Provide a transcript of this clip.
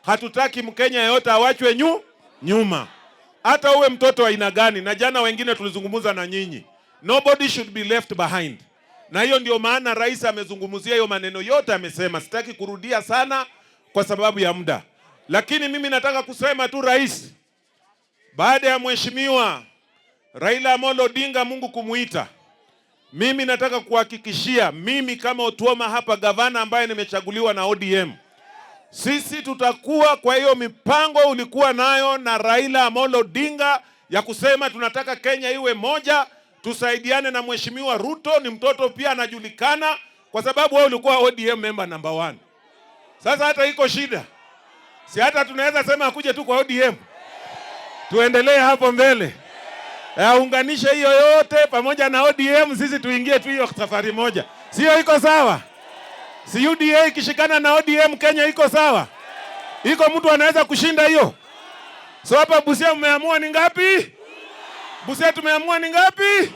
Hatutaki Mkenya yeyote awachwe nyuma, hata uwe mtoto wa aina gani. Na jana wengine tulizungumza na nyinyi, nobody should be left behind. Na hiyo ndio maana rais amezungumzia hiyo maneno yote, amesema. Sitaki kurudia sana kwa sababu ya muda, lakini mimi nataka kusema tu rais, baada ya mheshimiwa Raila Amolo Odinga Mungu kumuita, mimi nataka kuhakikishia, mimi kama Otuoma hapa, gavana ambaye nimechaguliwa na ODM, sisi tutakuwa kwa hiyo mipango ulikuwa nayo na Raila Amolo Odinga ya kusema tunataka Kenya iwe moja, tusaidiane na mheshimiwa Ruto. Ni mtoto pia anajulikana, kwa sababu wewe ulikuwa ODM member number one. Sasa hata iko shida, si hata tunaweza sema akuje tu kwa ODM, tuendelee hapo mbele, aunganishe hiyo yote pamoja na ODM, sisi tuingie tu hiyo safari moja, sio? Iko sawa? Si UDA ikishikana na ODM Kenya iko sawa? Iko mtu anaweza kushinda hiyo? So hapa Busia mmeamua ni ngapi? Busia tumeamua ni ngapi?